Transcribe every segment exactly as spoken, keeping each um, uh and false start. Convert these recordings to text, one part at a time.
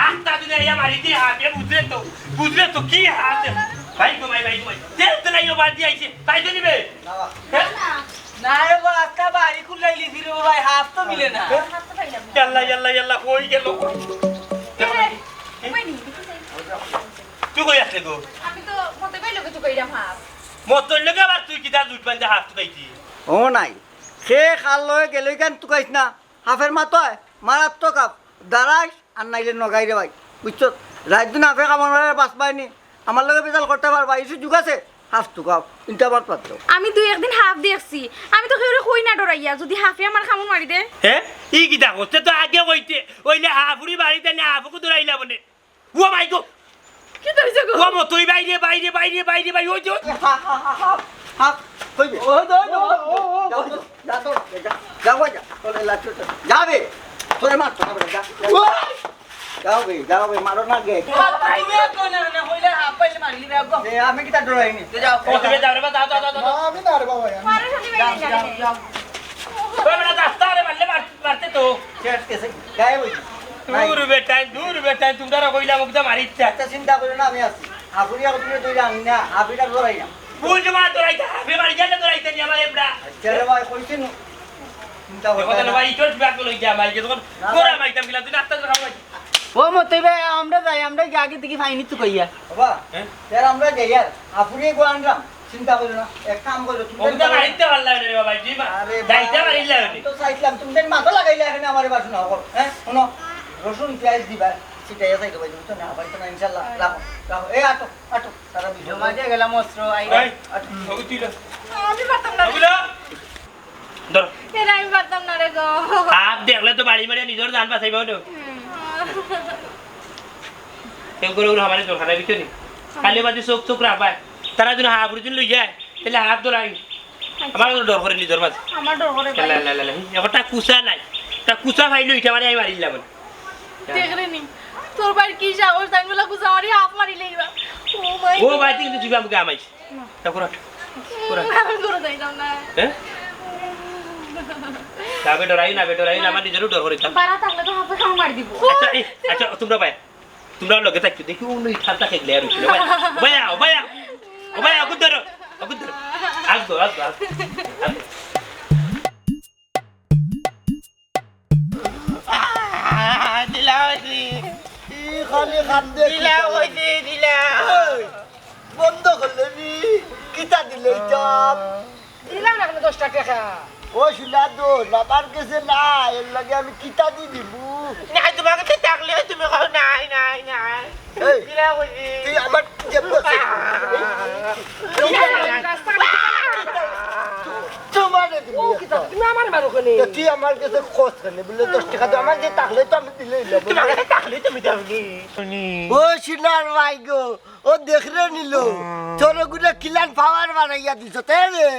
আস্তা দিনে ইয়া মারি দি হাফে, বুঝলে তো? বুঝলে তো কি হাফ? ভাই গো ভাই, ভাই গো ভাই। তেল তেলাই ও বাদ দিয়ে আইছে। তাই তো নিবে? হ্যাঁ? না রে বা, আস্তা বাড়ি কুল্লাই লিছি রে বা ভাই, হাফ তো মিলে না। ইয়াল্লা, ইয়াল্লা, ইয়াল্লা, কই গেল? তুই কই আসলে গো? আমি তো মতে পাইলো কিছু কইরাম হাফ। মতর লগে আবার তুই কিতা জুট বান্ধে হাফ তুকাইতি? ও নাই। সে খাল লয়ে গেলে কেন তুকাইস না? হাফের মাথায় মারাত্মক হাফ। দাঁড়াইস আর নাইলে নগাই রে ভাই। বুঝছো? রাইত দিন হাফে কামড় মারে বাঁচবায় নি। আমার লগে বেজাল করতে পারবা, এই সুযোগ আছে। হাফ তুকাও, ইনটা আমার পাত্র। আমি দুই একদিন হাফ দেখছি। আমি তো কেউরে কই না ডরাইয়া, যদি হাফে আমার কামড় মারি দে। হে? ই কিতা করছে তো আগে কইতে? ওইলে হাফুরি বাড়িতে নে, হাফুকু ডরাইলা বলে। ও মাই গো! কি তো হইছে গো? ও মতই বাইরে, বাইরে, বাইরে, বাইরে, বাইরে, ওই যে, ওই যে। হা, হা, হা, হা, হা। কই বে? ওই তো, ওই তো, ওই তো। যাও, যাও, যাও, যাও, যাও, যাও, যাও, যাও, যাও, যাও। তোরে লাঠি উঠে। যাবে। তোরে মার, তোরে মার, যা। ওই! যাও বে, যাও বে, মারো না গে। তোমার ভাই বে, তো না, না, হইলে হাফ পাইলে মারিলি বে, গো। এ, আমি কিতা ডরাইনি? তো যাও। ও, তুমি যাও রে বা, যাও, যাও, যাও, যাও। না, আমি না রে বাবা, আমি মারো খালি যাও, বাইরে যাও, যাও। যাও। ওই বেটা, রাস্তা আরে মারলে মার-, মারতে তো। শেষ কেসে গায়েব হইছে। নাই। দূর বেটাই, দূর বেটাই, তোমরা কইলাম ওকে মারিচ্ছা। আচ্ছা, চিন্তা করিও না, আমি আছি। হাফুরিয়া তুমি তুই জানি না, হাফিটা ধরাই না। বুঝ মা তোরাইতে, হাফে মারি গেলে তোরাইতে নিয়ে আমার এবড়া। আচ্ছা রে ভাই, কইছি নু। চিন্তা দেখো করতে তাহলে না। ভাই, ইটোর বিভাগ লই যা, মাইকে তখন না, তোরা না। মাইতাম গেলা, তুই রাস্তা ধরে খাওয়াই। ও মতই ভাই, আমরা যাই, আমরা গিয়ে আগে থেকে ফাইনি তো কইয়া। বাবা, হ্যাঁ? স্যার, আমরা যাই আর। হাফুরিয়ে গো আনলাম। চিন্তা করো না, এক কাম করো, তুমি ওকে তো মারিতে পারলা না রে বাবা, জি মা। আরে যাইতে বাবা, পারিলা না। আমি তো চাইছিলাম, তুমি দেন মাথা লাগাইলে এখানে আমার বাসন হকল, হ্যাঁ? শোনো, রসুন, পেঁয়াজ দিবা, সেটাই আছে তো ভাই, বুঝছো না? ভাই তো না, ইনশাল্লাহ, রাখো, রাখো। এই আটো, আটো, তারা বিজয়। জমা দিয়ে গেলাম অস্ত্র, আই। এই, আটো। ওকে তুই লো। আমি পারতাম না রে। ওগুলো? ধরো। এরা আমি পারতাম না রে গো। হাত দেখলে তো বাড়ি মারিয়া নিজের জান বাঁচাইবা ওটা। হুম। কেউ করে ওগুলো আমার দরকার নাই, বুঝছো নি? খালি বাদে চোখ চোখ রাখবা। তারা যদি হাফ উড়ি দিন লই যায়, তাহলে হাফ ধরাই। আচ্ছা। আমার তো ডর করে নিজের মাঝে। আমার ডর করে ভাই। লা, লা, লা, লা। একটা কুচা নাই। একটা কুচা পাইলে ওইটা মানে আমি মারিলাম। দেখরে নি, তোর ভাইর কি সাহস, তাই বলে কুচা মারি হাফ মারি লইবা। ও মাই ও গড। ভাই, তুই কিন্তু জিবা মুখে আমাইস। না। তা করা। করা। আমি করে যাইতাম না। হ্যাঁ? না, বেটা, রাই না, বেটা, রাই না, আমার নিজেরও ডর করে। বাড়া থাকলে তো হাফে কাম মারি দিব। আচ্ছা, এই, আচ্ছা, তোমরা ভাই, তোমরা লগে থাকছো, দেখি অন্য এই ঠান্ডা খেয়ে লেয়ার উঠছিল। ভাই, ভাই, ভাই, ও ভাই, আগুন ধরো, আগুন ধরো। আসবো, আসবো, আসবো। আহ, দিলা অইছে। ই খালি কান্দে কি দিলা করে? অইছে, দিলা। এই, বন্ধ করলে নি? কিতা দিলে ইতাম? দিলাম না কেনে দশটা টেকা? ও শুনা তো, আমার গেছে না, এর লাগি আমি কিতা দি দিমু? না, তোমার গেছে থাকলেও তুমি কও নাই, নাই, নাই। এই, দিলা অইছে। তুই আমার যে বসে। তোমারে দিমু ও, কিতা? তুমি আমারে মারো কেনে? তা তুই আমার গেছে কস কেনে? বলে, দশ টেকা তো আমার যে থাকলে তো আমি দিলে দিলাম। তোমার গেছে থাকলে তুমি দাও নি। ও সোনার ভাই গো, ও দেখরে নিল। তোর গুলো কিলান পাওয়ার বানাইয়া দিছ, তাই রে?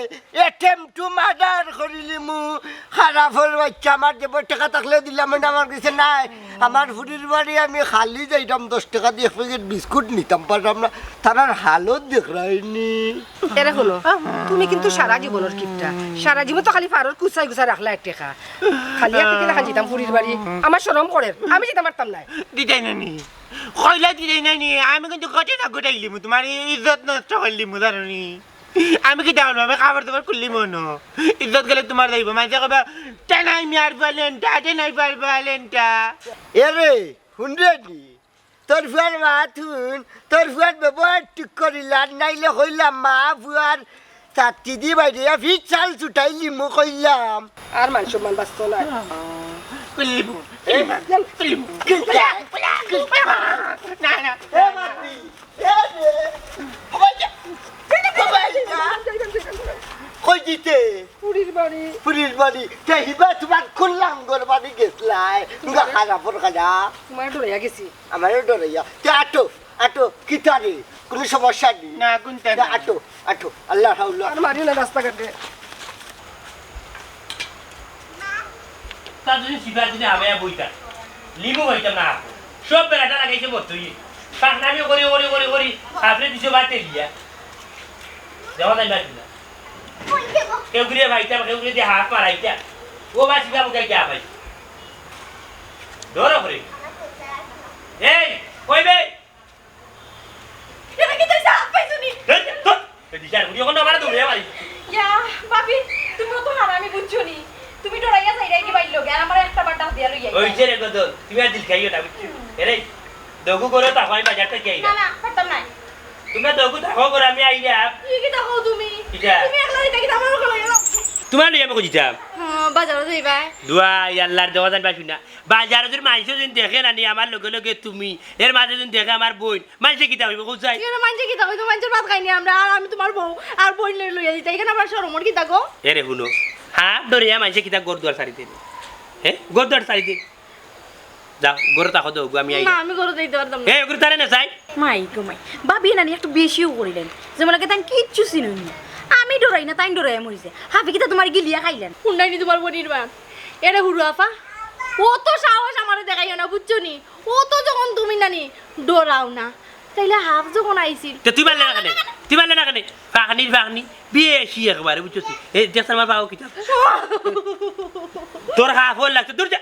Attempt to murder করিলিমু। খারাপর বাচ্চা, আমার যে বই টেকা থাকলে দিলাম, মানে আমার গেছে নাই। আমার ফুরির বাড়ি আমি খালি যাইতাম, দশ টেকা দিয়ে এক প্যাকেট বিস্কুট নিতাম পারলাম না। তারার হালত দেখরায়নি। এরে হুনো, তুমি কিন্তু সারা জীবনর কিপটা, সারা জীবন তো খালি ফারর কুচাই কুচাই রাখলা এক টেকা। খালি এক টেকা দেখান যেতাম ফুরির বাড়ি, আমার শরম করের, আমি যেতাম পারতাম না। দিতাই না নি, কইলা দিতাই না নি, আমি কিন্তু ঘটনা ঘটাইলিমু, তোমার ইজ্জত নষ্ট করলিমু, জানো নি? আমি কিতা করবো? আমি কাপড় চোপড় খুললিমু না। ইজ্জত গেলে তোমার যাইবো, মাঝে কইবা, "টেনাই মিয়ার বালেন্টা, টেনাই মিয়ার বালেন্টা।" এরে, হুনরে নি? তোর ফুয়ার মাত হুন, তোর ফুয়ার ব্যবহার ঠিক করিলাম, নাইলে কইলাম মা ফুয়ার চাকরি দি বাইরে ফিট চাল ছুটাইলিমু কইলাম। আর মান সম্মান বাঁচতো না। কইলিমু, কইলিমু, কইলিমু। না, না। এ মাতি, এ রে। কই যা-, কই যা-, কই দিতে? ফুরির বাড়ি। ফুরির বাড়ি। তে হিবা তোমার খুললাম ঘর বাড়ি গেছলাই। তুমরা খারাপর খারাপ। তোমার ডরাইয়া গেছি। আমারও ডরাইয়া। তে আটো, আটো, কিতা রে? কোনো সমস্যা নেই। না, কোনটা তে না? আটো, আটো। আল্লাহ হাওলা। আর মারিও না রাস্তাঘাটে। তা যদি সিবার যদি হামাইয়া বইতা, লিমু পাইতাম না আপু। সব বেড়াটা লাগাইছে বলতো ইয়ে। পাকনামি করি, করি, করি, করি, আপনি দিছে বাটে দিয়া। দেওয়া যায় না কিনা? কেউ ঘুরে ভাইতাম, কেউ ঘুরে দিয়ে হাত মারাইতাম। ও বা সিবা বুঝাইতে হামাই। ধরো করে। এই, কই বে? এটা কি তুই সাপ পাইছনি? এই, ধর। এই দিশার বুড়ি ওখানে আমার দৌড়ে মারি। ইয়া, ভাবি, তুমি তো হারামি বুঝছো নি। তুমি ডরাইয়া যাইরায় কি বাইর লগে, আর আমার একটা বার ডাক দিয়া লইয়া ওই যে রে গদন, তুমি আর দিল খাইও না, বুঝছো? এরে, দগু করে তো হয় বাজার থেকে আইরা। না, না, পারতাম নাই। তোমরা দগু থাকো করে আমি আইরা। কি কি থাকো তুমি? কিতা? তুমি একলা দিতা কিতা আমার লগে লইয়া? তোমার লইয়া আমি কই দিতাম? হ্যাঁ, বাজারো যাইবা। দুয়াই আল্লাহর দেওয়া জান পাইছি না। বাজারো যদি মাইনষে যদি দেখে না নি আমার লগে লগে তুমি, এর মাঝে যদি দেখে আমার বইন, মাইনষে কিতা কইবো, কও চাই? কেন মাইনষে কিতা কইতো? মাইনষের ভাত খাইনি আমরা, আর আমি তোমার বউ, আর বইন লই লইয়া দিতা। এখানে আবার শরমর কিতা গো? এরে হুনো, হ্যাঁ, ডরিয়া মাইনষে কিতা ঘর দুয়ার ছাড়ি দিন? হ্যাঁ, ঘর দুয়ার ছাড়ি দিন। যাও, ঘরে থাকো তো, আমি আই। না, আমি ঘরে যাইতে পারতাম না। এ, ঘরে তারে না যাই। মাই গো মাই, ভাবি নানি একটু বেশিও করিলেন। যেমন লাগে তাই কিচ্ছু চিনুন না। আমি ডরাই না, তাই ডরাই মরিছে। হাফে কিতা তোমার গিলিয়া খাইলেন? হুন্ডাইনি তোমার বনির মা। এরে হুরু আফা, অত সাহস আমারে দেখাইও না, বুঝছো নি? অত যখন তুমি নানি ডরাও না, তাইলে হাফ যখন আইছিল। তে তুই মারলে না কেনে? তুই মারলে না কেনে? ফাঁকনি, ফাঁকনি, বেশি একবারে, বুঝছো তুই? এই দেখছ আমার বাবা কিতা? তোর হাফ ওর লাগছে, দূর যা।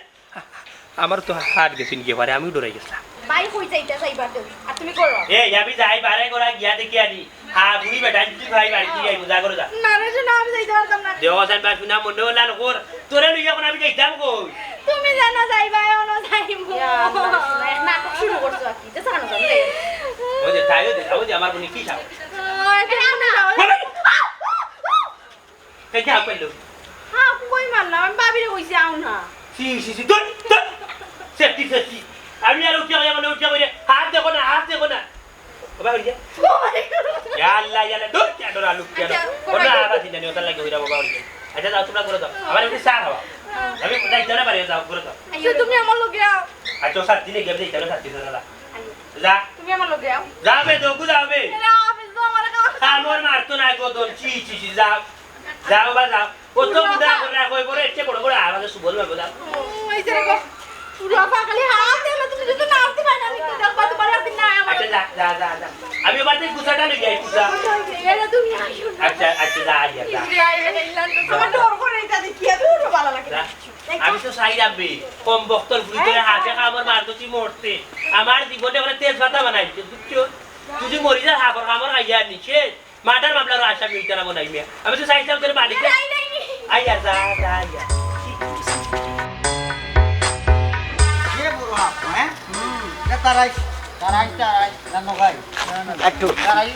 আমার তো হাত গেছে নিয়ে পারে, আমিও ডরাই গেছিলাম। ভাই, কই যাইতা যাইবার দেও, আর তুমি করো। এই, আমি যাই বারে করা গিয়া দেখি আনি। হ্যাঁ, বুড়ি বেটা, আমি তুই ভাই বাড়ি দিয়ে আইবো, যা করে যা। না রে, শোনা, আমি যাইতে পারতাম না। দেওয়া সাইন বা শোনা মনে হলো না কর, তোরে লইয়া এখন আমি যাইতাম কই? তুমি জানো যাইবা, এখনো যাইবো। ইয়া আল্লাহ, শোনা, এক নাটক শুরু করছো আর কি, যে সানো যাবে। ওই যে, তাইও দে, ওই যে আমার বোনে কি চাও? ওই যে, না। বলে। এই যে হাফ পাইলো। হাফ কই মারলাম? আমি ভাবিরে কইছি, আও না। সি, সি, সি, ধুর, ধুর। Safety, safety. আমি আর উঠিয়া কইয়া মানে উঠিয়া কইলে, হাত দেখো না, হাত দেখো না। বাবা, উঠিয়া। ও মাই গড। ইয়া আল্লাহ, ইয়া আল্লাহ, ধুর, কে ডরা, লুক, কে ডরা। আচ্ছা, ওটা বাবা। আবার চিন্তা নেই, ওটার লাগে ওইটা বাবা উঠিয়া। আচ্ছা, যাও, তোমরা করে দাও। আমার একটু চা খাওয়া। আমি যাইতে না পারি, যাও, করে দাও। আচ্ছা, তুমি আমার লগে আও। আচ্ছা, সাত দিনে গেলে যাইতে না, সাত দিনে দাদা। যা। তুমি আমার লগে আও। যাবে, দোকু যাবে। এরা অফিস তো আমার কাছে। কামড় মারতো না গো, দম, চি, চি, চি, যাও। যাও বা যাও। ও তো বুড়া বুড়া করে রাখো, এবারে এসে বড় বড় আওয়াজে সুবল মারবো, যাও। ও, এই যে দেখো, বুড়া পা খালি হাত দিলে তুমি যদি না আসতে পারো, আমি তো দেখবা তোমার একদিন না আমার। আচ্ছা, যা, যা, যা, যা। আমি এবার থেকে গুছাটা লই যাই, গুছা। এরা তুমি আইও না। আচ্ছা, আচ্ছা, যা, যা, যা। এই যে আইবে না, ইলান তো আমার ডর করে এটা দেখিয়া, দূর ভালো লাগে না। যা। আমি তো চাই রাখবে, কম বক্তর ফুলি করে হাতে কামড় মারতো তুই মরতে। আমার জীবনে ওরা তেজপাতা বানাইছে, বুঝছো? তুই যদি মরি যা, হাফর কামড় খাইয়া আনি, শেষ। মার্ডার মামলার আসামি হইতে না মনে হয় মিয়া। আমি তো চাইছিলাম তোর মালিক। নাই, নাই, নাই। আইয়া, যা, যা, আইয়া। কে বড় হাফ, হ্যাঁ? হুম। এ তারাই, তারাই, তারাই, না নগাই। আট্টু। তারাই,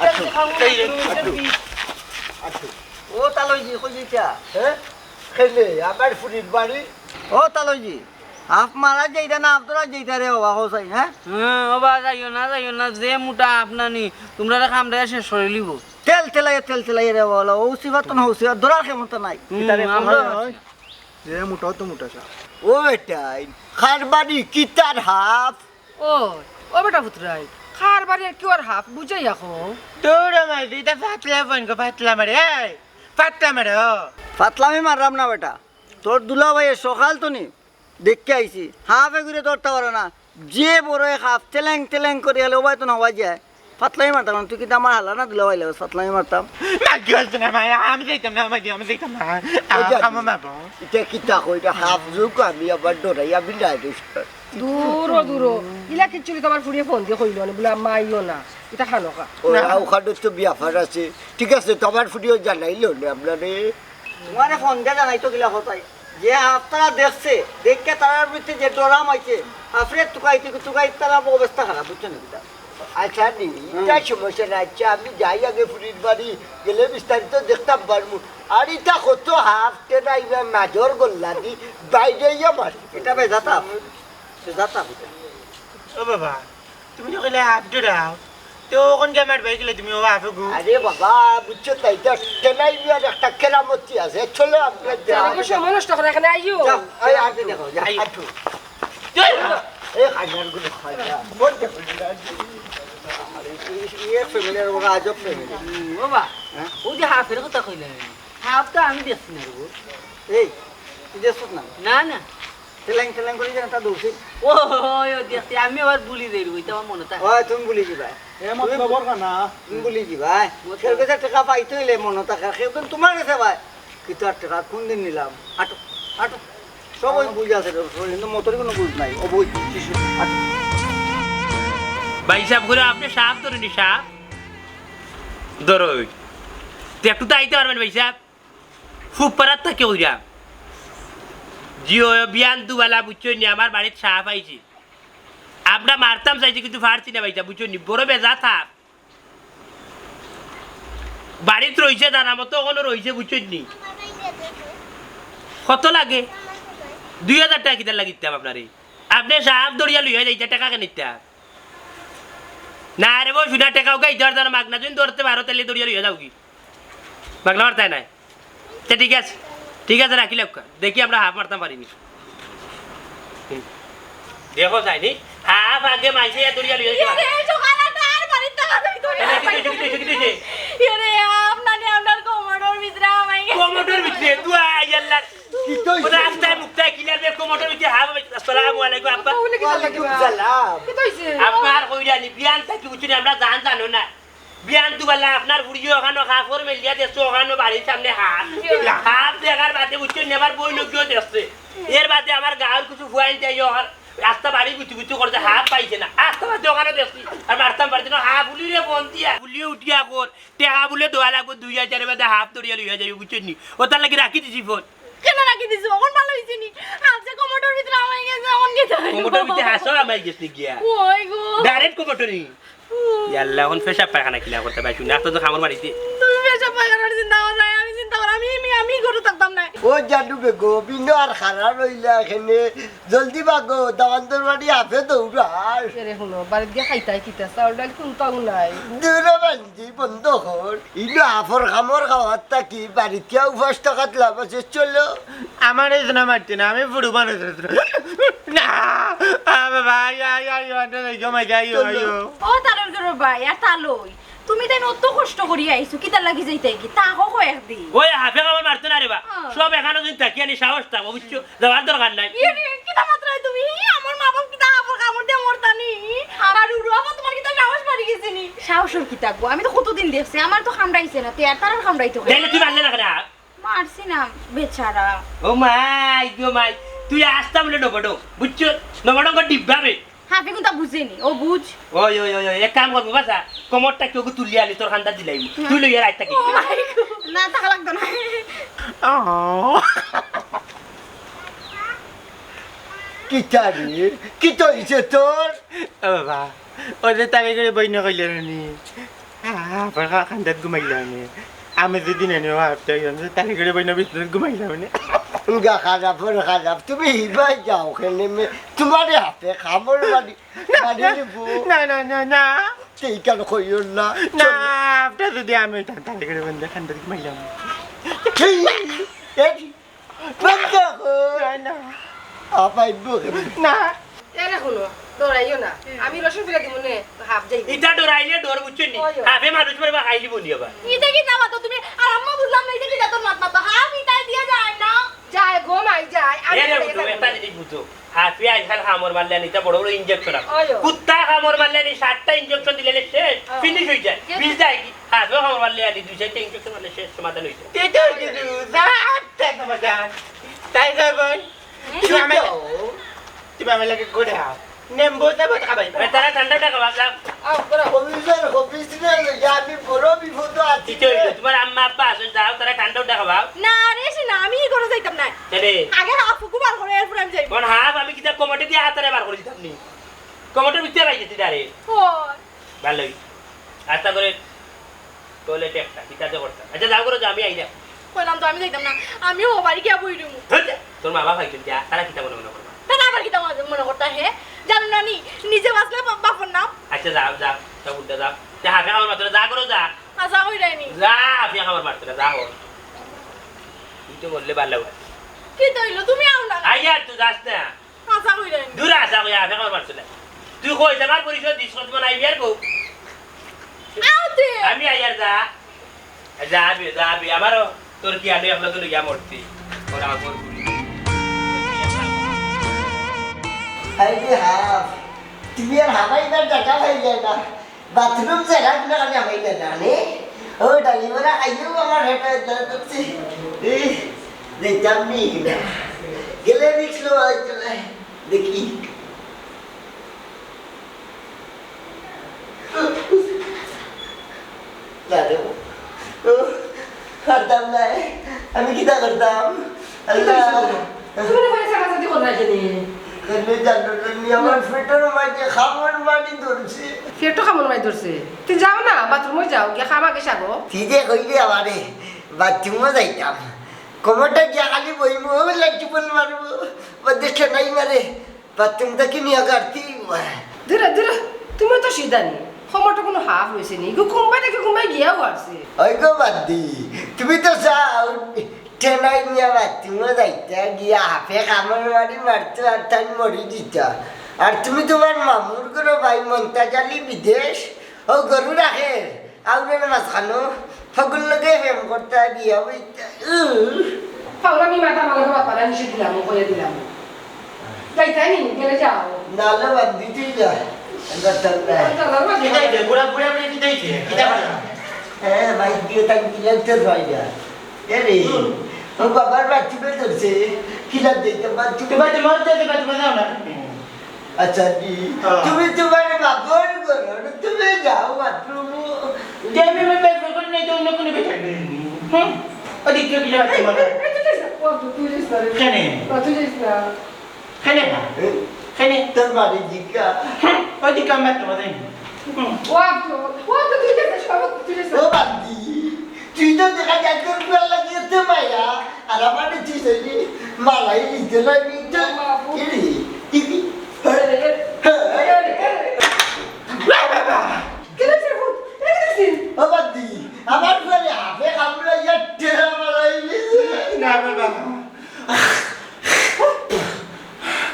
আট্টু। এই, আট্টু। আট্টু। ও তালইজি, কই যাইতা? হ্যাঁ? খেলে, আমার ফুরির বাড়ি। ও তালইজি, হাফ মারা যাইতা না, হাফ ধরা যাইতা রে বাবা, হোসাইন, হ্যাঁ? হ্যাঁ, ও বাবা, যাইও না, যাইও না, যে মোটা হাফ নানি, তোমরা রে কামড়ে শেষ করে লিব। তেল তেলাইয়া, তেল তেলাইয়া রে বাবা, ও সিফাত তো না, ও সিফাত ধরার ক্ষমতা নাই। হুম, এটা রে আমরা বাবা। যে মোটা তো মোটা সাপ। ও বেটাই, কার বাড়ি কিতার হাফ? ও, ও বেটা পুতরাই, কার বাড়ি আর কি ওর হাফ, বুঝাইয়া কও। তোর আমার এটা পাতলা বইন গো, পাতলা মারে, এই, পাতলা মারে, ও। পাতলামি মারলাম না বেটা, তোর দুলাভাইয়ে সকাল তো নি দেখতে আইছি, হাফে ঘুরে ধরতে পারে না, যে বড় এক হাফ, তেলেং তেলেং করে গেলে ও ভাই তো না হওয়া যায়, পাতলামি মারতাম না, তুই কিন্তু আমার হালা না দুলাভাই লাগে, পাতলামি মারতাম। না, কি হচ্ছে না, ভাই, আমি যাইতাম না, ভাই, আমি যাইতাম না। ওই যে আমার মা বাবা। এটা কিতা কই, এটা হাফ যোগ, আমি আবার ডরাই, আমি না দোষ। দূর ও, দূর ও। ইলা কিচ্ছু তো আমার ফুরিয়ে ফোন দিয়ে কইলো না, বলে, "আম্মা, আইও না।" এটা খানো খা। ও, না। আ, ওখানে তো ব্যাপার আছে। ঠিক আছে, তো আমার ফুরিয়ে জানাইলো না আপনারে। তোমারে ফোন দিয়ে জানাই তো গিলা কোথায়? যে আপনারা দেখছে, দেখে তারার ভিতরে যে ডরাম আইছে, হাফরে তুকাইতে, তুকাইতে তারা অবস্থা খারাপ, বুঝছো না কিতা? আচ্ছা, নি, হুম। ইটা সমস্যা না। আচ্ছা, আমি যাই আগে ফুরির বাড়ি, গেলে বিস্তারিত দেখতাম পারমু। আর ইটা কত হাফ টেনা ইবা মাজর গল্লা দি বাইরে ইয়া মারি। এটা বেজাতা হাফ। বেজাতা হাফ এটা। ও বাবা, তুমি তো কইলে হাফ ডরাও। তো ওখান গিয়া মারবায় গেলে তুমি ও হাফে গু। আরে বাবা, বুঝছো তো, এটা টেনা ইবার একটা কেরামতি আছে। চলো, আমরা যাই। আরে, সময় নষ্ট করে এখানে আইও। যাও, এই হাফে দেখো, যাও, আইও। হাফে। এই হাজার গুলো খাওয়া। বলতে পারি না। আরে, এই, এই family আর ওরা আজব family। হুম, বাবা, হ্যাঁ? ওই যে হাফের কথা কইলে, হাফ তো আমি দেখছি না রে গো। এই, তুই দেখছিস না? না, না। তেলেং তেলেং করে যেন তা দৌড়ছে। ও, ওই, ওই দেখছি, আমি আবার ভুলি যাই রে, ওই তো আমার মনে থাকে। ওই, তুমি ভুলি যাবা। এ মতলব ওর না। তুমি ভুলি যাবা, হ্যাঁ? মতলব। কেউ কাছে টাকা পাইতে হইলে মনে থাকে, কেউ কিন্তু তোমার কাছে পায়। কিন্তু আর টাকা কোন দিন নিলাম? আটো, আটো। সবই বুঝ আছে রে, কিন্তু মতর কোনো বুঝ নাই। ও বই শিশু। ভাই সাহেব, করে আপনি সাপ ধরুনি, সাপ ধরো। তো একটু তো আইতে পারবেন ভাই সাহেব, খুব পারাত থাকে ওইরা। জি, ও বিয়ান দুবালা বুঝছো নি, আমার বাড়িত সাপ আইছে। আমরা মারতাম চাইছি কিন্তু পারছি না ভাই সাহেব, বুঝছো নি, বড় বেজা থাক। বাড়িত রইছে, জানা মতো ওখানে রইছে, বুঝছেন নি? কত লাগে? দুই হাজার টেকা কিতার লাগি দিতাম আপনারে? আপনে সাপ ধরিয়া লইয়া যাইতা, টেকা কেনে দিতা? না রে বউ, শুনা, টেকাও গাইতে পারতা না, মাগনা যদি ধরতে পারো, তাইলে ধরিয়া লইয়া যাও কি? মাগনা পারতায় নাই। তে ঠিক আছে, ঠিক আছে, রাখি লাউক্কা। দেখি আমরা হাফ মারতাম পারিনি। দেখো চাইনি, হাফ আগে মাইছে ইয়া দরিয়া লইয়া যাইবা। এরে, এই সকালে তো আর বাড়ির টাকা তুমি ধরে এরে, কিতা হইছে, কিতা হইছে, কিতা হইছে? এরে, আপনারে আপনার কোমরর ভিতরে আমায় গেছে। কোমরর ভিতরে, তুই আই আল্লাহ। কিতা হইছে? ওরা রাস্তায় মুক্তায় কিলার বে কোমরর ভিতরে হাফ। আসসালামু আলাইকুম আব্বা। ওয়ালাইকুম আসসালাম। কিতা হইছে? আপনার কইরানি বিয়ান থাকি বুঝছনি, আমরা জান জানো না। বিয়ান দুবালা আপনার ফুড়িয়ে ওখানো কাপড় মেলিয়া দেখছে, ওখানো বাড়ির সামনে হাফ। হাফ দেখার বাদে বুঝছনি, আমার বইনগিও দেখছে। এর বাদে আমার গাঁওর কিছু ফুয়াইন যাই ওখান রাস্তা বাড়ি গুতি গুতি করছে, হাফ পাইছে না। আস্তা বাদে ওখানো দেখছি, আর মারতাম পারছি না, হাফ উলিরে ফোন দিয়া। উলিয়ে উঠিয়া কর, টেকা বুলে দেওয়া লাগবো দুই হাজারের বাদে হাফ ধরিয়া লইয়া যাইবো, বুঝছনি? ও তার লাগি রাখি দিছি ফোন। কেনে রাখি দিছো? অখন ভালা অইছে নি? আজ যে কোমরর ভিতরে আমায় গেছে, অখন কিতা অইবো? কোমরর ভিতরে হাসো আমায় গেছে গিয়া। ওই গো। ডাইরেক্ট কোমরর নি। ইয়াল্লা, অখন পেশাব পায়খানা কিলা করতা ভাই? শুনি, আপনার তো খামর বাড়িতে। তুমি পেশাব পায়খানার চিন্তা করো না, আমি চিন্তা করি, আমি, আমি, আমি ঘরো থাকতাম না। ও জাদু বেগো, বিনো আর খাড়া রইলা এখানে। জলদি ভাগো, দামান্দর বাড়ি হাফে দৌড়ার। এরে হুনো, বাড়িত গিয়া খাইতায় কিতা? চাউল ডাইল কুন্তাউ নাই। দূরে বান্দি বন্ধ কর। ইনো হাফর খামর খাওয়ার থাকি বাড়িত গিয়া উপাস থাকাত লাভ আছে, চলো। আমার এই জন্য মারতে না, আমি ফুড়ু মানুষ। না, আ, বাবা, আইও, আইও, আইও, আইও, আইও, আইও, আইও। ও তালর ঘরর ভাই, আর তালই। তুমি তাইন অত কষ্ট করি আইছো, কিতার লাগি যাইতায় গি? তা হোক একদিন। ওই হাফে খামর মারতো না রে বা। হ্যাঁ। সব এখানো যদি থাকি আনি সাহস থাকবো, বুঝছো? যাওয়ার দরকার নাই। ইয়ে রে, কিতা মাতরায় তুমি? ই, আমার মা বাপ কিতা কাপড় কামড় দিয়া মরতা নি? আর উড়ু আবার তোমার কিতা সাহস বাড়ি গেছে নি? সাহসর কিতা গো? আমি তো কতদিন দেখছি, আমার তো কামড়াইছে না, তে আর তারার কামড়াইতো কেনে? তাইলে তুই মারলে না কেনে? মারছি না, বেচারা। ও মাই গো মাই, তুই আস্তা বুলে নবডং, বুঝছো? নবডং ডিব্বা বে। হাফে কুন্তা বুঝেনি, ও বুঝ। ওই, ওই, ওই, ওই, এক কাম করবো বাসা, কোমরটা কেউ তুলিয়া আনি তোর কান্দাত দিলাইমু। তুই লইয়া রাইত থাকি। ও মাই গো। না, থাকা লাগতো না। আহ। কিতা রে? কিতা হইছে তোর? ও বাবা, ও যে তারে করে বইন কইলে নি। আহ, আবার কা-, কান্দাত ঘুমাইলাম নি। আমি যদি নেনে ও হাফটা হইলাম, যে তারে করে বইন বিছনাত ঘুমাইলাম নি। উঙ্গা খারাপ, ওর খারাপ। তুমি হিবাই যাও, কেনে মে-, তোমারে হাতে খামর মারি, না, মারি না, নিবো। না, না, না, না। সেই কেন কইও না? না, চলো। হাফটা যদি আমি হইতাম, তারে করে বইন কান্দাত ঘুমাইলাম। এই, এই, বন্ধ কর। না, না। আপাই বকে। না। এরে হুনো, ডরাইও না। আমি রসুন ফেলে দিমু নে, হাফ যাইবো। ইটা ডরাইলে ডর বুঝছো নি? ওই, ওই। হাফে মানুষ মারবা খাইলি বনি আবার। ইটা কিতা মাতো তুমি? আর আম্মা বুঝলাম না, ইটা কিতা তোর মাত মাতো? হাফ ইটা দিয়া যায় না। যায় গো মাই যায়। আমি এরে বলে বুঝো, গেলাম। একটা জিনিস বুঝো। হাফে আজকাল কামড় মারলে আনি, ইটা বড় বড় ইঞ্জেকশন আছে। ওই, ওই। কুত্তা কামড় মারলে আনি, সাতটা ইঞ্জেকশন দিলে আনি শেষ, হ্যাঁ। ফিনিশ হয়ে যায়। যে বিষ যায় কি? হাফে কামড় মারলে আনি, দুই চারটা ইঞ্জেকশন মারলে শেষ, সমাধান হয়ে যায়। তে তো কিছু, যা, আটটা সমাধান। তাই যাবেন। তুমি আমার, তুমি আমার লাগে ঘরে আও। নেম্বু দেবো, টাকা পাইবা। এ, তারা ঠান্ডা টাকা পাবা, যাও। আও, করো। কমিশনার, কমিশনার, আমি বড় বিপদ আছি। কি হইলো? তোমার আম্মা আব্বা আছেন, যাও, তারা ঠান্ডা টাকা পাও। না রে, সে না, আমি এই ঘরে যাইতাম না। কেনে? আগে হাফ হুকুম আর করে, এরপর আমি যাইব। কোন হাফ? আমি কিতা কমোটে দিয়ে হাতারে বার করে দিতাম নি? কমোটের ভিতরে পাই গেছি, ডারে। ও। ভালোই। আশা করে টয়লেটে একটা, কিতাতে করতাম। আচ্ছা, যাও করো, যাও, আমি আইলাম। কইলাম তো আমি যাইতাম না, আমি ও বাড়ি গিয়া বই রইমু। ধুর যা, তোর মা বাপ আইছইন যা, তারা কিতা মনে মনে করবা? তারা আবার কিতা মনে, মনে করতা হে? জানো না নি, নিজে বাঁচলে বা-, বাপর নাম। আচ্ছা, যাও, যাও, যাও, উঠে যাও। যা, হাফে আমার মাত্র যা করো, যা। আশা কইরাইনি। যা, হাফে আমার মাত্র যা, হো। তুই তো বললে ভালো হয়। কি তৈল, তুমি আও না। আইয়ার, তুই যাস না। আশা কইরাইনি। দূর আশা কই, হাফে আমার মাত্র না। তুই কই, আমার পরিচয় দিস, কত মনে আইবি আর বউ। আও তে। আমি আইয়ার যা। যাবি, যাবি, আমারও তোর কি আনে আপনাকে লইয়া মরতি। ওরা আমার আরে হাফ, তুমি আর হাবাইবার জায়গা পাইলে না। বাথরুম জায়গা গুলো খালি হাবাইলে না, নে? ও ডালি বড়া খাইও আমার হেঁটে দরদ হচ্ছে। এই, দেখতাম নি। গেলে risk লওয়া যায় না। দেখি। না রে, ও, পারতাম না। আমি কিতা করতাম? আল্লাহ। তুমি না বলে সারা সাথে করো না জানি। কেন জানো না, নি আমার পেটর মাঝে খামর মারি ধরছে। পেটো খামর মারি ধরছে? তুই যাও না, বাথরুমো যাও, গিয়া খাম আগে সাগো। তুই যে কইলে আমারে, বাথরুমো যাইতাম। কমরটা গিয়া খালি বইমু, ও লাজ্জুবল মারবো। ও দেখে নাই মারে, বাথরুম থাকি নিয়া গাড়তি। দূরে, দূরে, তুমি তো সিধা নি। কমরটা কোনো হাফ হইছে নি। গো, কুম্বাই নাকি কুম্বাই গিয়াও আসছে। ওই গো বাদ দি, তুমি তো চাও, ঠেলাই নিয়া বাথরুমো যাইতা, গিয়া হাফে কামড় মারি মারতো আর তাই মরি দিতা। আর তুমি তোমার মামুর ঘরো ভাই মন্তাজ আলী বিদেশ, ও গরু রাখে, আউরে না মাঝখানো, হগুর লগে প্রেম করতা বিয়া বইতা। উহ। পাউরা মি মাথা মালকে বাপারা নিষেধ দিলাম, কইয়া দিলাম। যাইতাই নি, গেলে যাও। না, না, বাদ দিতেই যা। আমরা তো আমরা। কিতা হইছে? বুড়া, বুড়া, বুড়া কিতা হইছে? কিতা কথা? হ্যাঁ, ভাই, দিয়ে তাই দিলাম তোর ভাইরা। এ রে, হুম। ও বাবার বাথরুমে ধরছে। কিলা দিতে বাথরুমে। তোমার, তোমার, তোমার, তোমার যাও না। আচ্ছা, জি। হ্যাঁ। তুমি তোমার বাপর ঘরো, তুমি যাও বাথরুমো। যে আমি আমার বাপর ঘরো নাই, তো অন্য কোনো বেটা নেই। হুম? ওদিকে গিয়ে বাথরুম এই, এই, এই, তুই যাস না। ও, তুই, তুই যাস না রে। কেনে? ও, তুই যাস না। কেনে না? এ? কেনে? তোর বাড়ি দিকা। হুম, ওদিকে আমার বাথরুম আছে। হুম। ও, আব্দু, ও, আব্দু, তুই যাস না, সব তুই যাস না। ও, বাদ দি। তুই তো দেখা যায় তোর পুয়ার লাগি এত মায়া, আর আমারে তুই চাইলি মালাই নিতে না, নিতে। বাবু। কি রে? কি কি? বাবা! কি দেখছিস ভূত? এটা কি দেখছিস? ও বাদ দি, আমার পুয়ারে হাফে কামড়াইয়া ঠেলা মালাই নিছে। না বাবা।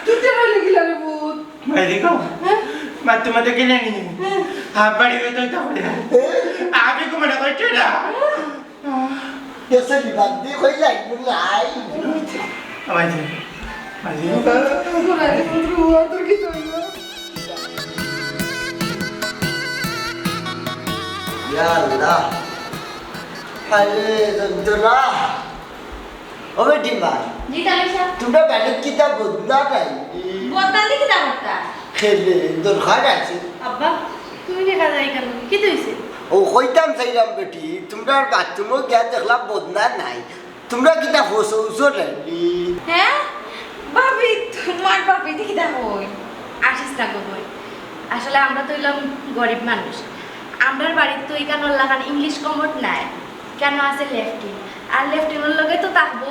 তুই ঠেলা নিয়ে গেলে রে ভূত। ভাই দেখো, হ্যাঁ? মা তোমাদের গেলে নি। হ্যাঁ। হাফ বাড়ি হয়ে তো এটা পড়ে না। হ্যাঁ? আমি ঘুমানো করছে না। হ্যাঁ। এসে বিবাদ দিয়ে কই যাই, নাই। আমার যে, আমার যে। তোর আগে তোর বউ আর তোর কি চলবে? ইয়া আল্লাহ। আরে যন্ত্রণা। ও বেটি মা, জি, তালই সাহেব। তোমরা বাড়িত কিতা বদনা নাই? বদনা দি কিতা করতা? খেলে দরকার আছে। আব্বা, তুমি দেখা যায় কেন? কিতা হইছে? ও কইতাম চাইলাম বেটি, তোমরা বাথরুমো গিয়া দেখলাম বদনা নাই। তোমরা কিতা ফসৌছো নাকি? হ্যাঁ? ভাবি, তোমার ভাবি দি কিতা কই? আসিস না গো বই। আসলে আমরা তো হইলাম গরিব মানুষ। আমরার বাড়িত তো ইখানর লাখান ইংলিশ কমোড নাই। কেন আছে লেফটিন? আর লেফটিনর লগে তো থাকবো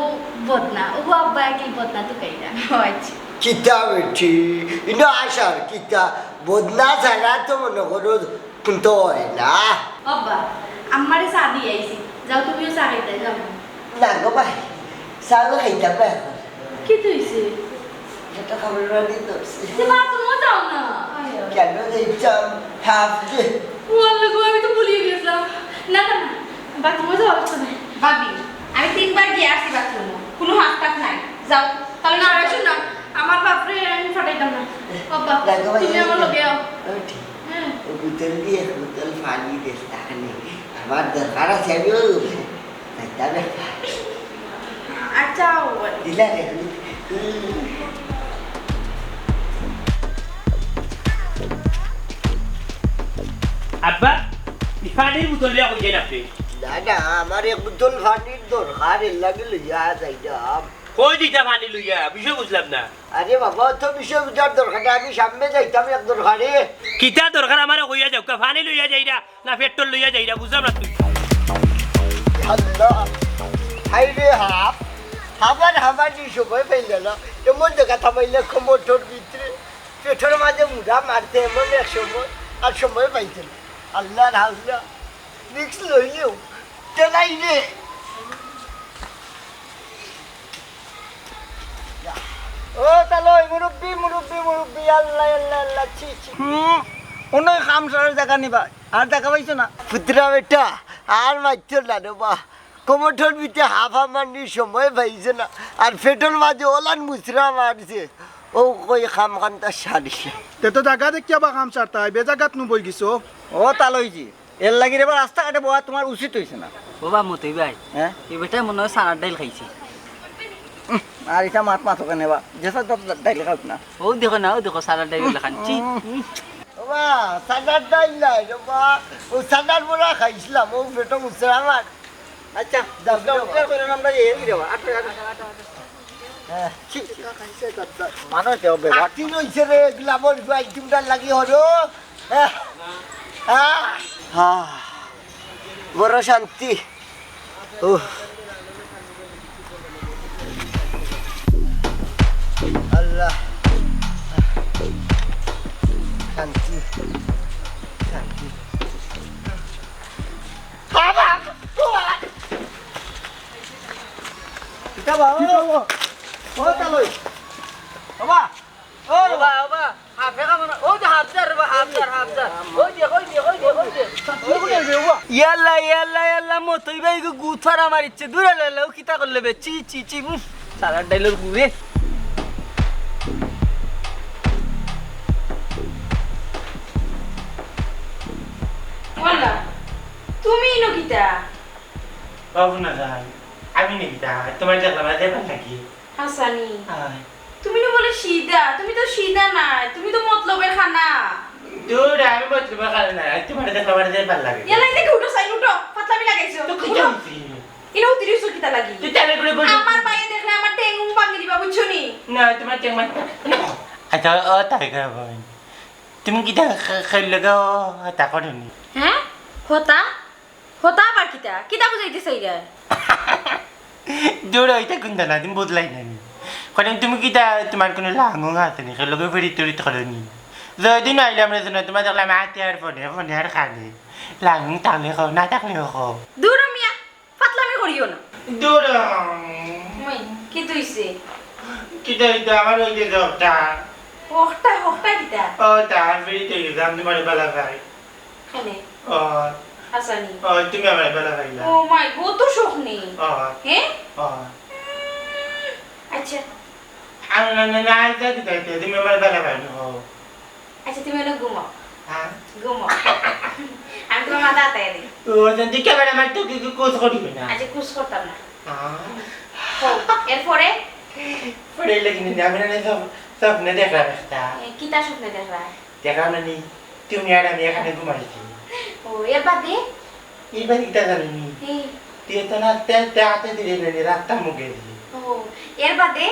বদনা। ওগো আব্বা একই বদনা তো কইরা। ও আচ্ছা। কিতা বেটি? ইনো আসার কিতা? বদনা ছাড়া তো মনে করো কিন্তু হয় না। আব্বা, আম্মারে চা দিয়া আইছি। যাও তুমিও চা খাইতায় যাও। না গো ভাই, চা তো খাইতাম না এখন। কিতা হইছে? একটা খাবার বাড়ি ধরছে। তো বাথরুমো যাও না। কেন যাইতাম? হাফ যে। ও আল্লাহ গো, আমি তো ভুলিয়ে গেছিলাম। না, না, না, বাথরুমো যাওয়া লাগছে না। ভাবি, আমি তিনবার গিয়া আসছি বাথরুমো, কোনো হাত টাত নাই। যাও, তাহলে না, না, না। শোনো, আমার বাপরে আমি ফাটাইতাম না। বাবা, না গো ভাই, তুমি আমার লগে আও। ও ঠিক। হ্যাঁ। ও বোতল দিয়া এক বোতল পানি দে, তাহলে আমার দরকার আছে, আমি ও যাইতাম না। আচ্ছা, ও দিলা রে, হুম। আব্বা, ই পানির বোতল দিয়া কই যাইন আপনি? না, না, আমার এক বোতল পানির দরকার, এর লাগি লইয়া যাইতাম। কই দিতা পানি লইয়া? বিষয় বুঝলাম না। আরে বাবা, অত বিষয় বুঝার দরকার নাই, আমি সামনে যাইতাম এক দরকারে। কিতা দরকার আমারে কইয়া যাউক্কা, পানি লইয়া যাইরা না পেট্রোল লইয়া যাইরা, বুঝলাম না তুই। আল্লাহ, হায় রে হাফ, হাফ আর হাফ আর নি সময় পাইলে না, এমন জায়গা থামাইলে মোটর ভিতরে, পেটর মাঝে মুড়া মারতে এমন এক সময়, আর সময় পাইতে না। আল্লাহর হাওলা, রিস্ক লইলেও টেলাই রে। ও তালই, মুরব্বি, মুরব্বি, মুরব্বি, আল্লাহ, আল্লাহ, আল্লাহ, ছি, ছি। হুম, অনো খামসার জাগা নিবা, আর জাগা পাইছো না? পুতরা বেটা, আর মারছো না রে বা। কমোটর ভিতরে হাফা মারনি সময় পাইছে না, আর পেটর মাঝে ওলান মুচরা মারছে। ও কই খাম খান্তা সারিছে। তে তো জাগা দেখিয়া বা খাম সারতায়, বেজাগাত নু বই গেছো। ও তালইজি, এর লাগি রে বা রাস্তাঘাটে বওয়া তোমার উচিত হইছে না। ও বা মতই ভাই, হ্যাঁ? এই বেটায় মনে হয় সানার ডাইল খাইছে। আর ইতা মাত মাতো কেনে বা? যে সাদা ডাইল খাউক না। অউ দেখো না, অউ দেখো, সাদা ডাইল লাখান। ছি। উম। ও বা, সাদা ডাইল নায় রে বা। অউ সাদা বড়া খাইছলাম, অউ পেটো উঠছে আমার। আচ্ছা, যাও, যাও, যাও। যাও, আমরা এই এদিকে যাবো। আটো, আটো, আটো, আটো। হ্যাঁ। ছি, ছি। মানুষ দেও বেবার। আটি রইছে রে, এগুলা আমার আইটেমটার লাগি হলো। হ্যাঁ। হ্যাঁ। হ্যাঁ। বড় শান্তি। উহ। আল্লাহ। শান্তি। শান্তি। বাবা! কিতা বা? ও, ও, তালই। বাবা! ও, বাবা, বাবা! হাফে কামনা। অউ যে হাফ যার রে বা, হাফ যার, হাফ যার। অউ যে, অউ যে, অউ যে, অউ যে। ইয়াল্লা, ইয়াল্লা, ইয়াল্লা, মতই ভাই গো, গুত ফাড়া মারিচ্ছে। দূরে লইলে, ও কিতা করলে বে? ছি, ছি, ছি, উফ, সাদা ডাইলর গুড়ে। ওয়াল্লা, তুমি ইনো কিতা? বাবু না যাই, আমি নি কিতা? তোমার দেখলাম, আর দেখবার লাগি। হাসানি। আয়। তুমি না বলে সিধা, তুমি তো সিধা নায়, তুমি তো মতলবের খানা। দূর, আমি মতলবের খানা নায়, আর তোমার দেখলে আমার যে ভালো লাগে। ইয়ালা, এদিকে উঠো, সাইন উঠো, ফাতলামি লাগাইছো। তো কি উঠো। জানছি? ইনো উঠি রইছো কিতা লাগি? তুই তাহলে করে বল। আমার ভাইয়ে দেখলে আমার ঠেং উং ভাঙি দিবা, বুঝছো নি? না, তোমার ঠেং ভাঙি না। আচ্ছা, ও তাই করে বল। তুমি কিতা খে-, খেললে গো, তা করো নি? হ্যাঁ? হতা? হতা আবার কিতা? কিতা বুঝাইতে চাইরায়? দূর, ওইটা কোন দানা? তুমি বুঝলাই না নি? কারণ তুমি কিতা, তোমার কোনো লাঙুং আছে নি? লগে ফিরিত টরিত করো নি? যদি না আইলাম রে, তোমার দেখলাম আতে আর ফোনে, ফোনে আর খানে। লাঙুং থাকলে কও, না থাকলেও কও। দূর মিয়া, ফাতলামি করিও না। দূর। মই, কিতা অইছে? কিতা অইতো, আমার ওই যে জ্বরটা। হকটা, হকটা কিতা? ও, তা ফিরিত গেলাম, তোমার বালা ভাই। খানে? ও। হাসানি? ও, তুমি আমার বালা ভাই না। Oh my God, তো শখ নেই। ও। হ্যাঁ? ও। উম, আচ্ছা। আ, না, না, না, আচ্ছা, ঠিক আছে, তুমি আমার বালা ভাই না, ও। আচ্ছা, তুমি অনো ঘুমাও। হ্যাঁ? ঘুমাও। আমি তোমার মাথা আতায় দিই। ও, জানতে কি আবার আমার তো কি, কি কুছ করি না? আচ্ছা, কুছ করতাম না। হ্যাঁ। হো, এরপরে? পরে লেগে নিয়ে আমি না সব, স্বপ্নে দেখলাম একটা। এ, কিতা স্বপ্নে দেখলা? দেখলাম না নি, তুমি আর আমি এখানে ঘুমাইছি। ও, এর বাদে? এর বাদে কিতা জানো নি? হুম। তুই তো না আস্তে আস্তে হাতে ধরে নিলি, রাস্তা মুখে দিলি। ও, এর বাদে?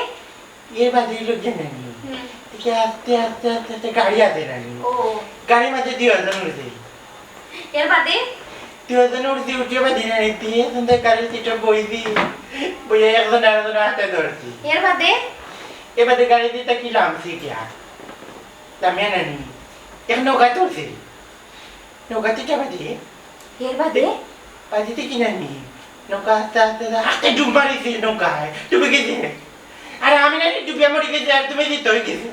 এর বাদে হইলো গিয়া নানি। হুম। দেখি আস্তে আস্তে আস্তে আস্তে গাড়ি আছে নানি। ও। গাড়ির মাঝে দুইজন উঠছি। এর বাদে? দুইজন উঠছি, উঠিয়া বাদে নানি, তুই এখন তো গাড়ির সিটে বইছি। বইয়া একজন আরেকজনের হাতে ধরছি। এর বাদে? এর বাদে গাড়ি দিয়ে তাকি লামছি গিয়া। লামিয়া নানি। এক নৌকা তুলছি। নৌকা তুই যাবা দিয়ে? এর বাদে? বাদে তুই কি নানি? নৌকা আস্তে আস্তে আস্তে আস্তে ডুব মারিছে নৌকায়। ডুবে গেছে। আর আমি নানি ডুবিয়া মরি গেছি আর তুমি জিতে হয়ে গেছো।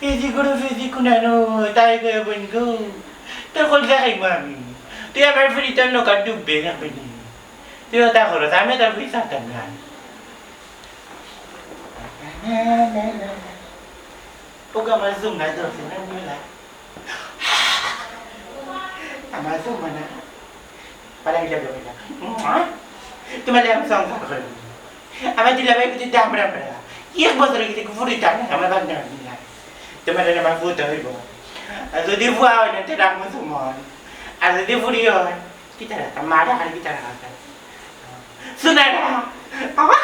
ফিজি গুরু ফিজি কুনানো, তাই গো বোন গো। তোর কল দেখাইবো আমি। তুই আমার ফিরি তোর নৌকা ডুববে না বুঝলি? তুই ওটা করো, আমি তোর ফিরি থাকতাম না। ওকে আমার জুম নাই ধরছে না, বুঝলা? আমার জুম না। পালাই যাবে না। তোমার আমি সংসার করবো। আমার দুলাভাই বুঝি দামড়া পড়া। এক বছর হয়ে গেছে, ফুরি টানে, আমার বাদ না দিলা। তোমার আর আমার ফুতে হইব। আর যদি ফুয়া হয় না, তো রাখবো সুমন। আর যদি ফুরি হয়, কি তারা? মা ডাকার কি তারা? শোনা না। আমার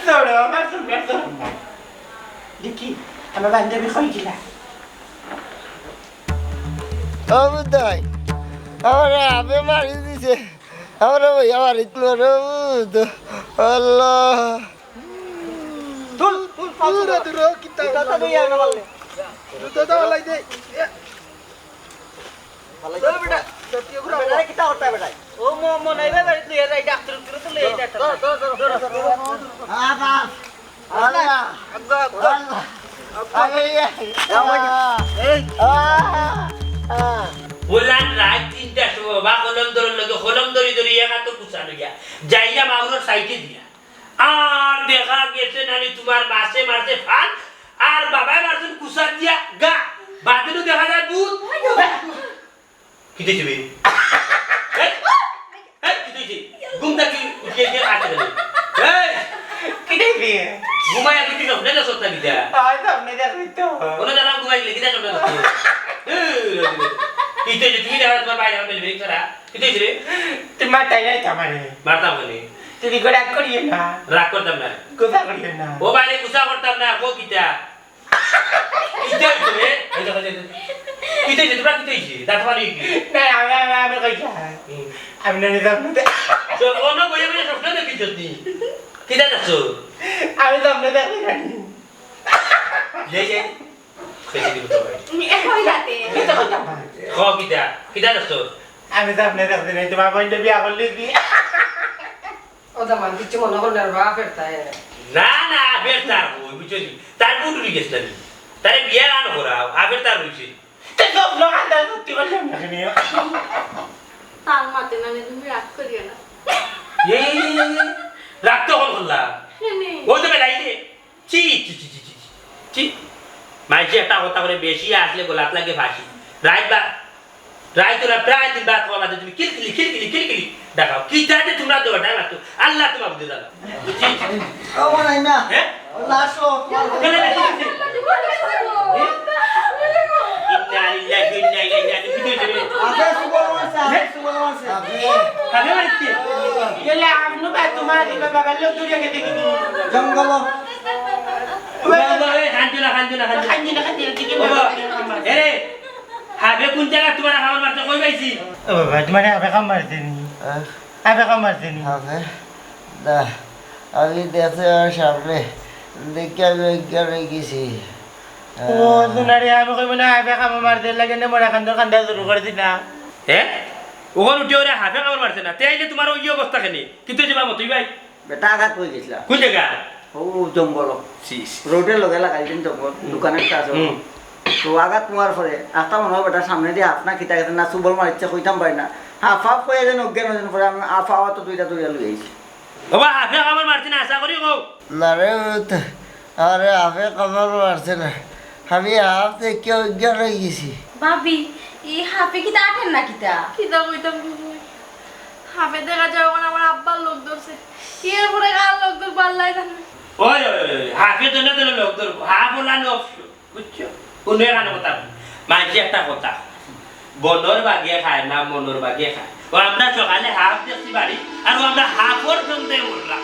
সরো, আমার সরো, আমার সরো না। দেখি, আমার বান্ধবী কই গেলা? ও বুধাই, আমার আবে মারি দিছে। আমার ভাই, আমার ইতলো রে বুধ। আল্লাহ। তুল, তুল, তুল, তুল, তুল। দূরে, দূরে, কিতা জুতা তো লইয়া না পারলে। জুতা তো লাই দে। ভালো তো বেটা। বেটা, কিতা করতে বেটা? ও মো-, মো নাই বে, বাড়িত লইয়া যাই, ডাক্তার, ডাক্তার তো লইয়া যাই, ডাক্তার। ধর, ধর, ধর, ধর, ধর। আ, বাস। আল্লাহ। আল্লাহ। আল্লাহ। আরে, এই। আ, আ। বললাম রাত তিনটার সময় বাবা কলম ধরার লগে কলম ধরি ধরি এক হাতে কুচা লইয়া যাইয়া মাগুরর সাইডে দিয়া। আর দেখা গেছে নানি তোমার মাসে মাসে ফান, আর বাবায় মারছেন কুচা দিয়া গা। বাদে তো দেখা যায় ভূত। কিতা অইছে বে? এই, এই, কিতা অইছে? ঘুম থাকি উঠিয়া গিয়া আসে কেনে? এই! কিতা অইছে? ঘুমাইয়া কিতা স্বপ্নে দেখছস না কিতা? অয় স্বপ্নে দেখছি তো। অনো দাঁড়াও, ঘুমাই গেলে কিতা স্বপ্নে দেখছস? এই, কিতা অইছে? তুমি দেখো তুমার বাইরে আমার বেলবেলিং ছাড়া। কিতা অইছে রে? তুই মারতাই নাই তো আমারে। মারতাম কেনে? তুই কি রাগ করিও না? রাগ করতাম না। গুসা করিও না। ও বাইরে গুসা করতাম না, ও কিতা? কিতা অইছে রে? এই দেখো, এই দেখো। কিতা অইছে? তুমার কিতা অইছে? দাঁত ফালি কি? না, আমি, আমি, আমি কই যাই? হুম। আমি না নিতাম না। তো অনো বইয়া বইয়া স্বপ্ন দেখিস নি? কিতা দেখছস? আমি স্বপ্ন দেখছি জানি। এই, এই। বেশি দিব তো ভাই। এখন রাতে। কিতা কথা ভাই? ক কিতা? কিতা দেখছস? আমি স্বপ্ন দেখছি না, তুমার বইনটা বিয়া করলি কি? ও দামান, কিচ্ছু মনে করো না, বাপ এর তাই। না, না, আফের তার বই, বুঝছো নি? তার বুট উড়ি গেছে না নি? তারে বিয়া না করাও, আফের তার বই সে। তে স্বপ্ন কান্দা সত্যি করলাম না কেনে? তার মাতে না নে, তুমি রাগ করিও না। এই, এই, এই, এই, এই, রাগ তো অখন করলাম। কেনে? ও তো বেলাইলে। ছি, ছি, ছি, ছি, ছি, ছি। ছি। মাইনষে একটা কথা কইলে বেশি আসলে গলাত লাগে ফাঁসি। রাইত বা-, রাইত ওরা প্রায় দিন বাদ খাওয়া বাদে তুমি কিলকিলি, কিলকিলি, কিলকিলি দেখাও। কিতা যে তুমরা দেও, ডাক লাগতো। আল্লাহ তুমরা বুঝে জানো। ছি, ছি। ও, মনাই না। হ্যাঁ? লাশ ও, তোমার কেন রে, কি হইছে? ইন্না লিল্লাহি ওয়া ইন্না ইলাইহি রাজিউন। কি হইছে রে? আফে সুবল মারছে, আফে সুবল মারছে। আফে মারছে? গেলে আপনি বা তোমার এই বাবার লোক দূরে গেছে কি? জঙ্গল। জঙ্গল, এই কান্দো না, কান্দো না, কান্দো না। কান্দো না, কান্দো না, ঠিক আছে। ও বাবা, এরে, হাফে কোন জায়গা তোমার হামলা মারছে, কই পাইছি? ও বাবা, তোমার হাফে কামড় মারছে নি? হ্যাঁ। আফে কামড় মারছে নি? আফে? না, আমি দেখতে আমার সামনে দেখে আমি অজ্ঞান হয়ে গেছি। ও, শোনা রে, আমি কইব না, আফে কামড় মারছে, লাগে না, মরা কান্দো, কান্দা শুরু করে দিলা। হ্যাঁ? ওখান উঠে ওরে হাফে কামড় মারছে না, তে আইলে তোমার ওই অবস্থা কেনে? কিন্তু যে বাবা, তুই ভাই? বেটা আঘাত হয়ে গেছিলা। কোন জায়গা? ও জঙ্গল। ছি, ছি। রোডের লগে লাগাইছেন জঙ্গল, হুম। দোকানের কাছে। হুম। তো আঘাত হওয়ার পরে, আস্তা মনে হয় বেটা সামনে দিয়ে হাফ না খিতা গেছে না, সুবল মারিচ্ছে, কইতাম পারি না। হাফ হাফ হয়ে যেন অজ্ঞান হয়ে যেন পরে আমি হাফ হাওয়া তো দুইটা দৌড়িয়া লই আইছি। বাবা, হাফে কামড় মারছে না, আশা করি কও। না রে, ও তো, আরে হাফে কামড় মারছে না। আমি হাফ দেখে অজ্ঞান হয়ে গেছি। ভাবি, এই হাফে কিতা আটের না কিতা? কিতা কইতাম গো ভাই? হাফে দেখা যায় ওখানে আমার আব্বার লোক ধরছে। এরপরে কার লোক ধরবো আল্লাহ জানে। ওই, ওই, ওই, ওই, হাফে তো না ধরলে লোক ধরবো। হাফ ওলা নফস, বুঝছো? কোনো এখানে কথা বলে। মানষে একটা কথা। বনর বাঘে খায় না, মনর বাঘে খায়। ও আমরা সকালে হাফ দেখছি বাড়ি, আর ও আমরা হাফর সন্দেহে মরলাম।